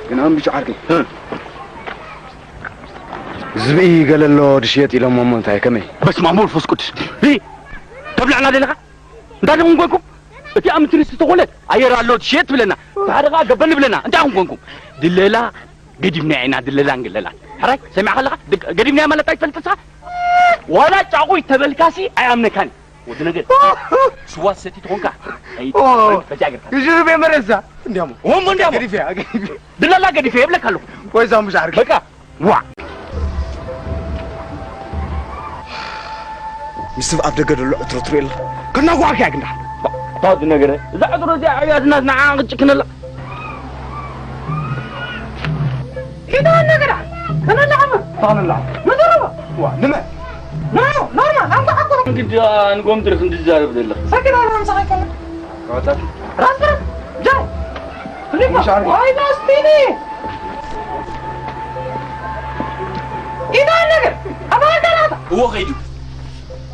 ግን ኣምብጭ ዓርከይ። ዝብኢ ገለ ኣሎ ድሽየጥ ኢሎሞ እሞ እንታይ ከመይ? በስመ ኣብ ወመንፈስ ቅዱስ። እ? ተብልዕና ደለኻ? እንታይ ደኹም ኮንኩም? እቲ ኣብ ምትርስ ዝተኾነ ኣየር ኣሎ ድሽየጥ ትብለና። እቲ ሓደ ኸዓ ገበል ይብለና። እንታይ ኹም ኮንኩም? ድለላ ገዲፍናያ ኢና፣ ድለላን ገለላን። ሕራይ ሰሚዕካ ኣለኻ? ድ-፣ ገዲፍናያ ማለት ኣይትፈልጥን ንስኻ? ዋላ ጫቑይ ተበልካሲ ኣይኣምነካን። ወዲ ነገር፣ ስዋ ሰቲ ትኾንካ። ኣይ፣ ኦ፣ በጃ ገርካ። ይሽርብ የመረሳ። እንዲያሞ። ኦም እንዲያሞ። ገዲፍያ፣ ገዲፍያ። ድላላ ገዲፈ የብለካ ኣለኹ። ወይ እዛ ምሽ ዓርኪ። በቃ፣ ዋ። ምስ ኣብ ደገ ደሎ ዕትሮ ትርኢ ኣላ። ከናጓዕካ ግንዳ። ባ-፣ ባድ ነገር። እዛ ዕትሮ እዚኣ ዕያትና ንዓ ክጭክነላ። ኪዳን ነገራ። ከነላ ዓመት። ታነላ። መዘረባ። ዋ፣ ንመ? ኖ፣ ኖርማል፣ ኣንተ ሓቁ። እንግዲህ ንጎምድር ክንዲ ዛረብ ደለኽ። ሰግድ ኣላ፣ ምሳኻ ይከላ። ራስ ብረት፣ ጃው፣ ፍሊፖ፣ ምሽ ዓርኪ። ዋይ ባስቲኒ። ኢዳ ነገር፣ ኣባል ደራታ። እዎ ኸይዱ።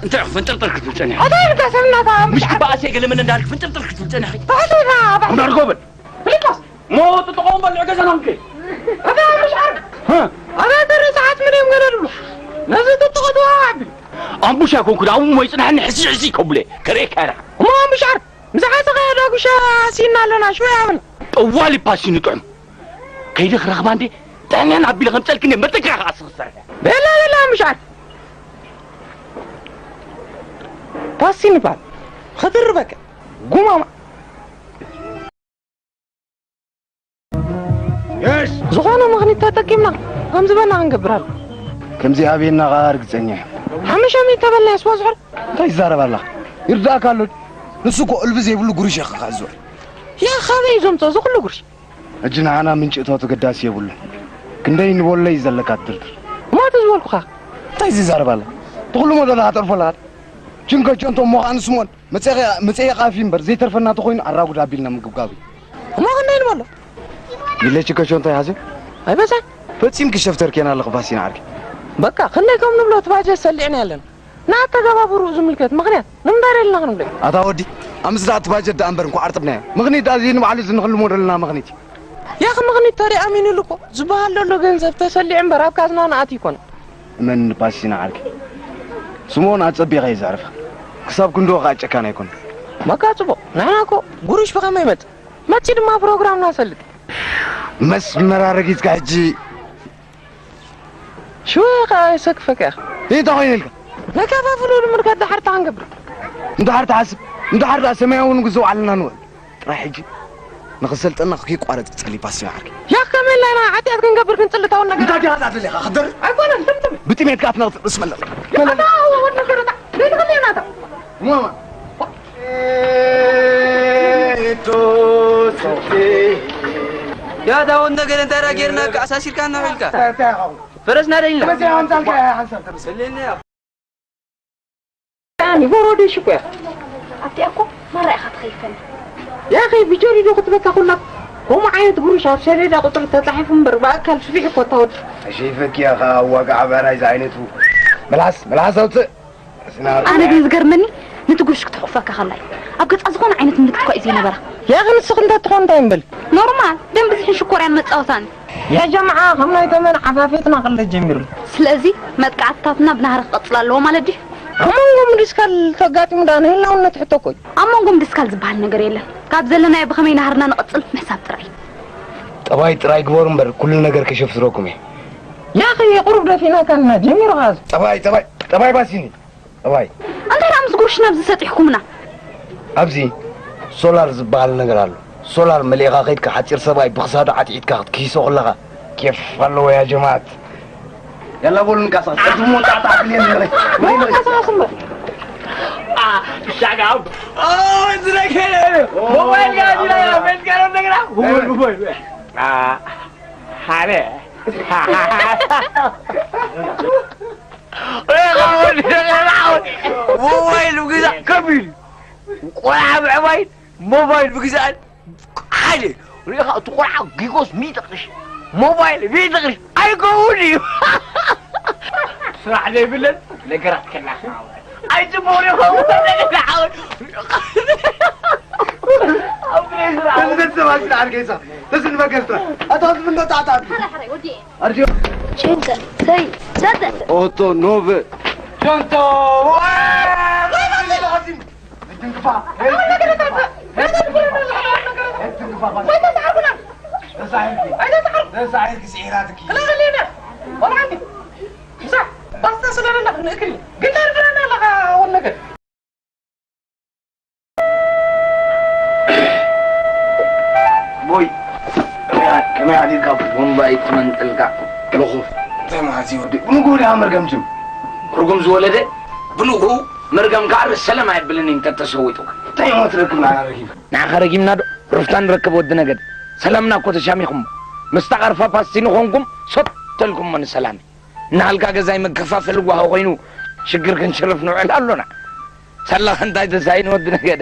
እንታይ ፈንጠርጠር ክትብል ጸኒሐ? ኣታ ኢልካ ሰብ እናታ ምሽ ክበኣስ እየ ገለ መለ እንዳልክ ፈንጠርጠር ክትብል ጸኒሐ። ባሕትና፣ ባሕትና። እንዳርጎ በል። ፍሊፖስ። ሞ ጥጥቆም በልዕ ገዛና ምከ። ኣታ ምሽ ዓርኪ። ሀ? ኣታ ተሪ ሰዓት ምን እዮም ገለ ድብሉ? ነዚ ጥጥቆ ተዋዋዕቢ። ኣምቡሻ ኮንኩ፣ ዳኡ ሞ ይጽናሕኒ ሕሲ ሕሲ ከብለ። ከርእየካ ኢና። እሞ ምሽ ዓርኪ። ምስ ዓሰኻ ዳጉሻ ሲና ኣለና፣ ሽወይ ኣበል። ጠዋሊ ፓሲኑ ጥዑም። ከይደ ክረኽባ እንዴ፣ ጥዕናን ኣቢለ ከምጸልክ እንዴ፣ መጠካ ከኣ ስኽሰርሐ። ቤላ፣ ቤላ፣ ምሽ ዓርኪ። ፓሲን ይባል። ኽድርበከ። ጉማማ። የሽ! ዝኾነ ምኽኒት ተጠቂምና፣ ከም ዝበልና ክንገብር ኣሎ። ከምዚ ሃብየና ከኣ ርግጸኛ እየ። ሓሙሽተ ሚእቲ ተበልና የስዋ ዝሕር። እንታይ ይዛረብ ኣለኻ? ይርዳእካ ኣሎ። ንሱ እኮ እልቢ ዘይብሉ ጉርሽ ኢኻ ዝውዕል። ያ፣ ካበይ እዩ ዘምጽኦ እዚ ኩሉ ጉርሽ? ሕጂ ንዓና ምንጪ እቶት ኣገዳሲ የብሉን። ክንደይ ንበሎ እዩ ዘለካ ድርድር። እሞ እቲ ዝበልኩኻ። እንታይ ዝዛረብ ኣላ? እቲ ኩሉ ሞደላ ኣጠርፎ ኣለኻ። ችንከቸንቶ እሞ ኸኣ ንስሞን መጸየቒ-፣ መጸየቒ ኣፊ እምበር ዘይተርፈና ተኾይኑ ኣራጉድ ኣቢልና ምግብጋብ እዩ። እሞ ክንደይ ንበሎ? ቢለ ችንከቸንቶ ይሓዝዮ? ኣይበዛን። ፈጺምኪ ሸፍተር ኬና ኣለኺ ፋሲና ዓርኪ። በቃ፣ ክንደይ ከም ንብሎ እቲ ባጀት ሰሊዕና ኣለና። ንኣተገባብርኡ ዝምልከት ምኽንያት ንምንታይ ደልና ክንብሎ እዩ? ኣታ ወዲ፣ ኣብ ምስዳድ እቲ ባጀት ደኣ እምበር እንኳ ኣርጥብናዮ። ምኽኒት ደኣ እዚ ንባዕሉ እዚ ንኽልሞ ደለና ምኽኒት እዩ። ያኺ ምኽኒት ተሪኣ ኣሚኑሉ እኮ ዝበሃል ዘሎ ገንዘብ ተሰሊዑ እምበር ኣብ ካዝና ንኣትዩ ኣይኮነን። እመን ንባሲና ዓርኪ። ስምኦን ኣጸቢቐ እየ ዘዕርፋ። ክሳብ ክንድኡ ከኣ ጨካን ኣይኮነን። በቃ ጽቡቕ። ንሕና እኮ ጉሩሽ ብኸመይ ይመጽእ? መጺ ድማ ፕሮግራምና ሰልጥ። መስመር ኣረጊጽካ ሕጂ ሽወያ ከኣ የሰክፈካ ኢኻ። እንታይ ኮይኑ ኢልካ? ነካፋፍሎ ንምልካት ደሓር እንታይ ክንገብር? እንድሓር ትሓስብ፣ እንድሓር ደኣ ሰማያዊ ንጉስ ዘውዓለና ንውዕል። ጥራይ ሕጂ ንኽሰልጠና ከይቋረጽ ጸሊ ፓሲና ዓርኪ። ያኽ ከመይ ኢልና ኢና ሓጢኣት ክንገብር ክንጽሊ ታውን ነገር? እንታይ ዲኻ ትደሊ ኢኻ? ክደር? ኣይኮነን፣ ትም ትም። ብጥሜት ከኣ ትነቕጽ፣ ብስመላ። ኣታ ወድ ነገረታ፣ ዘይትኽእል ኢና እታ። ማማ። ያ ዳውን ነገር እንታይ ደኣ ጌርናካ? ኣሳሲርካና ውዒልካ። እንታይ፣ እንታይ ይኸውን? ፈረስና ደሊና። መጽያ ኣምጻልካ፣ ሓንሳብ ተመጽእ። ሰሌና። ኣኒ፣ ጎረደሽ እኮ እያ። ኣቲ ኣኮ፣ ማራ ኢኻ ትኸይፈኒ። ያኺ፣ ብጀሪዶ ክትበካ ኩላ። ከምኡ ዓይነት ጉሩሽ ኣብ ሰሌዳ ቁጽሪ ተጻሒፉ እምበር፣ ብኣካል ስፊሕ እኮ እታ ወዲ። ኣሸይፈኪ እያ ኸኣ፣ ዋጋ ዓባራይ ዝዓይነቱ። መልሓስ፣ መልሓስ ኣውጽእ። ኣነ ግን ዝገርመኒ፣ ነቲ ጉርሽ ክትሕቑፈካ ከላ እዩ። ኣብ ገጻ ዝኾነ ዓይነት ምልክት እኳ እዩ ዘይነበራ። ያኺ ንስኺ እንተትኾን እንታይ እምበል? ኖርማል፣ ደም ብዝሕን ሽኮርያን መጻወታን። ያ ጀምዓ፣ ከም ናይ ተመን ዓፋፊትና ክለ ጀሚሩ። ስለዚ መጥቃዕትታትና ብናህሪ ክቐጽል ኣለዎ ማለት ድዩ? ኣብ መንጎ ምድስካል ተጋጢሙ ደኣ ንህላውነት ሕቶ እኮ እዩ። ኣብ መንጎ ምድስካል ዝበሃል ነገር የለን። ካብ ዘለናዮ ብኸመይ ናህርና ንቐጽል ምሕሳብ ጥራይ። ጠባይ ጥራይ ግበሩ እምበር ኩሉ ነገር ከሸፍስረኩም እየ። ያኺ ቁሩብ ደፊናካና ጀሚሩ ኸኣ። ጠባይ፣ ጠባይ፣ ጠባይ ባሲኒ። እዋይ። እንታይ ደኣ ምስ ጉርሽና ኣብዚ ሰጢሕኩምና? ኣብዚ ሶላር ዝበሃል ነገር ኣሎ። ሶላር መሊእኻ ከይድካ ሓጺር ሰብኣይ ብኽሳዱ ዓጥዒትካ ክትክይሶ ከለኻ ኬፍ ኣለዎ ያ ጀማዓት። ያላ በሉ ንቃሳቀስ። ቅድሞ ጣጣ ብሌን ንረይ። ንረይ ንረይ። ንቀሳቀስ እምበር። አ፣ ሻጋው። ኦ፣ ዝረከለ። ሞባይል ጋር ይላል። ቤት ጋር ነገር። ወይ ወይ። አ፣ ሃለ። ሞባይል ምግዛእ ከቢድ እዩ። ቆልዓ ምዕባይን ሞባይል ምግዛእን ሓደ። ሪኢኻ እቲ ቆልዓ ጊጎስ ሚእቲ ቅርሺ፣ ሞባይል ሚእቲ ቅርሺ ኣይከውን እዩ። ስራሕ ዘይብለን ነገራት ከላኻ ኣይፅቡቕ ይኸውን። እዚ ገንዘብ ኣልኪ ንዓርከይሳ ተስንበ ገዝተ ኣታ ዝብሎ ጣጣ ኣርጆ ሸንተ ሰይ ሰተ ኦቶ ኖቨ ጆንቶ ቦይ ከመይ ሓዲርካ ቡምባ ይትመንጠልካ ልኹፍ እንታይ መዓት እዩ ወዲ ብንግሆ ዲኻ መርገም ጅም ትርጉም ዝወለደ ብንግሁ መርገም ከዓ ሰላም ኣይብልን እዩ እንተተሰዊጡካ እንታይ ሞ ትረክብ ንዓና ረኪብ ንዓኻ ረጊምና ዶ ሩፍታ ንረክብ ወዲ ነገድ ሰላምና እኮ ተሻሚኹሞ ምስታ ቐርፋ ፓስቲኒ ኾንኩም ሶት ተልኩሞ ንሰላም እናሃልካ ገዛይ መከፋፈሊ ጓሆ ኮይኑ ሽግር ክንሽርፍ ንውዕል ኣሎና። ሳላኸ እንታይ ተሳኢኑ ወዲ ነገደ።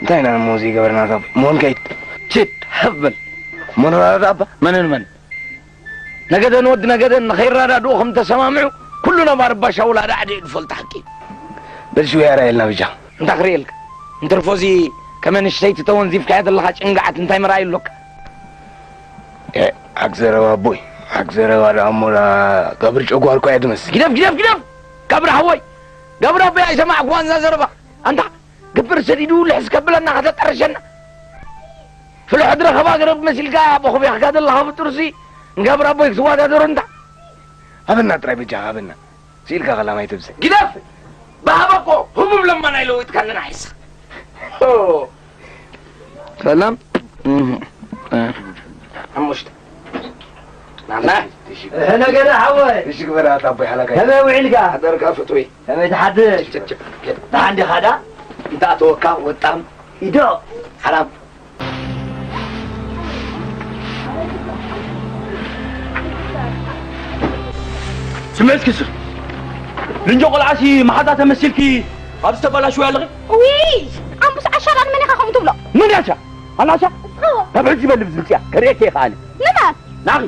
እንታይ ኢና እሞ ዘይገበርና ካብ ሞን ከይድ። ችድ ሃፍ በል። ሞን ራዳ ኣባ። መንን መን? ነገደን ወዲ ነገደን ንኸይራዳድኡ ከም ተሰማምዑ ኩሉ ነባር ባሻ ውላዳ ዓዲ እዩ ዝፈልጦ ሓቂ እዩ። በል ሽው ያራ የልና ብጃ። እንታይ ክርእየልካ? እንትርፎ እዚ ከመ ንሽተይቲ ተወንዚፍካያ ዘለኻ ጭንግዓት እንታይ መርኣዩ ኣሎካ? ሓቂ ዘረባ ኣቦይ ሓቂ ዘረባ ደኣ እሞ ደኣ ገብር ጨጓር እኳ እያ ትመስል። ግደፍ ግደፍ ግደፍ! ገብር ሓወይ! ገብር ኣቦይ ኣይሰማዕኩዋን እዛ ዘረባ። ኣንታ ግብር ሰዲዱ ልሕስ ከብለና ከተጠርሸና። ፍልሖ ድረኸባ ገረብ መሲልካ በኹቢኽካ ዘለኻ ፍጡርሲ ንገብር ኣቦይ ክትወዳደሮ እንታ። ሃበና ጥራይ በጃኻ ሃበና። ስኢልካ ከላ ማይ ትብሰ። ግደፍ! ብሃበ እኮ ህቡብ ለማናይ ለዊጥካኒ ንዓይሳ። ሰላም ሓሙሽተ ናና እህ ነገረ ሓወይ ትሽግበራ ኣቦይ ሓላጋይ ከመይ ውዒልካ ሓደርካ ፍጡይ ከመይ ትሓድር ደሓን ዲኻ ዳ እንተኣተወካ ወጣም ኢዶ ሓራም ስምዒት ክስር ልንጆ ቆልዓሲ መሓዛ ተመሲልኪ ኣብ ዝተበላሽወ ኣለኺ ውይ ኣምቡስ ዓሻ ዳን መን ኢኻ ከምኡ ትብሎ መን ያቻ ኣላቻ ካብ ሕጂ በል ብዝምፅያ ከርእየኪ እየ ከዓኒ ንመን ናኺ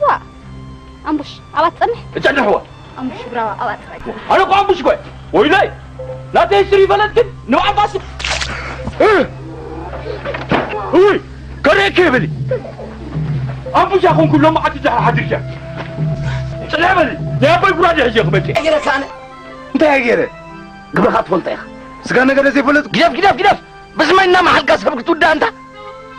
ዋ ኣምቡሽ ኣባት ጸንሕ እጸንሕዋ ኣምቡሽ ብራዋ ኣባት ኣነ እኮ ኣምቡሽ እኮ ወይለይ ናተይ ስር ይፈለጥክን ንባዕባስ እይ ከርእየኪ ይብል ኣምቡሽ ኣኹንኩ ሎም ዓዲ ድሕር ሓዲርሻ ጽንሕ በሊ ናይ ኣቦይ ጉራዴ ሕጂ ክመጽእ ገይረካ ኣነ እንታይ ገይረ ግብርኻ ትፈልጦ ኢኻ ስጋ ነገደ ዘይፈለጥ ግደፍ ግደፍ ግደፍ ብስመይ እናመሓልካ ሰብ ክትውዳእ እንታ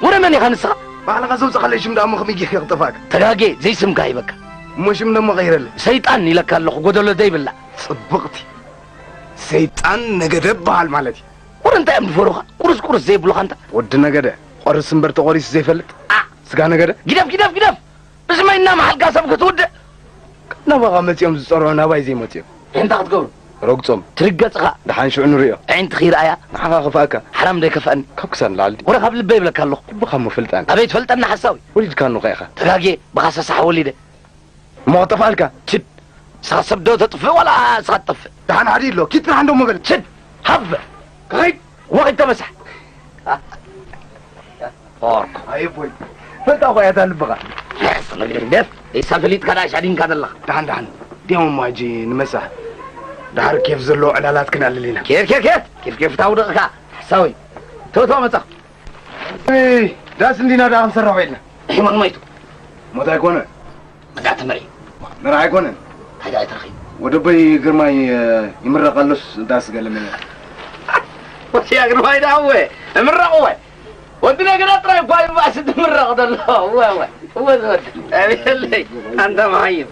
ወረ መን ኢኻ ንስኻ? ባዕልኻ ዘውፅኻለይ ሽም ደኣ እሞ ከመይ ጌርካ ክጠፍኣካ? ተጋጌ ዘይስምካ ሂበካ። እሞ ሽም ደሞ ቀይረለይ። ሰይጣን ኢለካ ኣለኹ ጎደሎ ዘይብላ። ፅብቕቲ ሰይጣን ነገደ በሃል ማለት እዩ። ወረ እንታይ እዮም ዝፈሩኻ? ቁርስ ቁርስ ዘይብሉኻ እንታ። ወዲ ነገደ ቆርስ እምበር ተቖሪሱ ዘይፈልጥ? ዓ! ስጋ ነገደ? ግደፍ ግደፍ ግደፍ! ብስመይ እናመሓልካ ሰብ ክትውድእ? ናባኻ መፂኦም ዝፀርዑ ናባይ ዘይመፅኦም። እንታይ ክትገብሩ? ረግፆም። ትርገፅ ኸዓ። ደሓን ሽዑ ንርእዮ። ኣዒንትኺ ይርኣያ። ንዓኻ ከፍኣካ። ሓራም ዶ ይከፍኣኒ? ካብ ክሳድ ንላዕሊ ድዩ? ወረ ካብ ልበይ ይብለካ ኣለኹ። ልብኻ እሞ ፈልጣኒ። ኣበይ ትፈልጠኒ ሓሳዊ? ወሊድካ እንኾ ኢኻ። ተጋግየ፣ ብኻ ሰሳሕ ወሊደ። እሞ ክጠፍኣልካ? ችድ። ንስኻ ሰብ ዶ ተጥፍእ ዋላ ንስኻ ትጠፍእ? ደሓን ሓዲ ኣሎ። ኪድ ጥራሕ እንዶ እሞ በል። ችድ። ሃበ። ክኸይድ። ወቒድ ተመሳሕ። ፖርክ። ኣየቦይ ፈልጣ እኮ እያ እታ ልብኻ። ደፍ ኢሳ ፈሊጥካ ደኣ ሻዲንካ ዘለኻ። ደሓን ደሓን። ድያም እሞ ሕጂ ንመሳሕ። ደሓር ኬፍ ዘለዎ ዕላላት ክነዕልል ኢና። ኬፍ ኬፍ ኬፍ ኬፍ ኬፍ ታውደቕካ ሓሳዊ። ቶቶ መጻ። እይ ዳስ እንዲና ደኣ ክንሰርሖ ኢልና። ሒሞት ሞይቱ። ሞት ኣይኮነ። መጋጥመ እዩ። መርዓ ኣይኮነን። ታዲያ ኣይተረኺቡ። ወደቦይ ግርማይ ይምረቕ ኣሎስ ዳስ ገለመለ። ወሲያ ግርማይ ደኣ እወ እምረቕ እወ። ወዲ ነገራት ጥራይ እኳ እዩ ባእሲ ትምረቕ ዘሎ። እወ እወ እወ ዝወድ። ኣቤለይ ኣንታ መሃይም።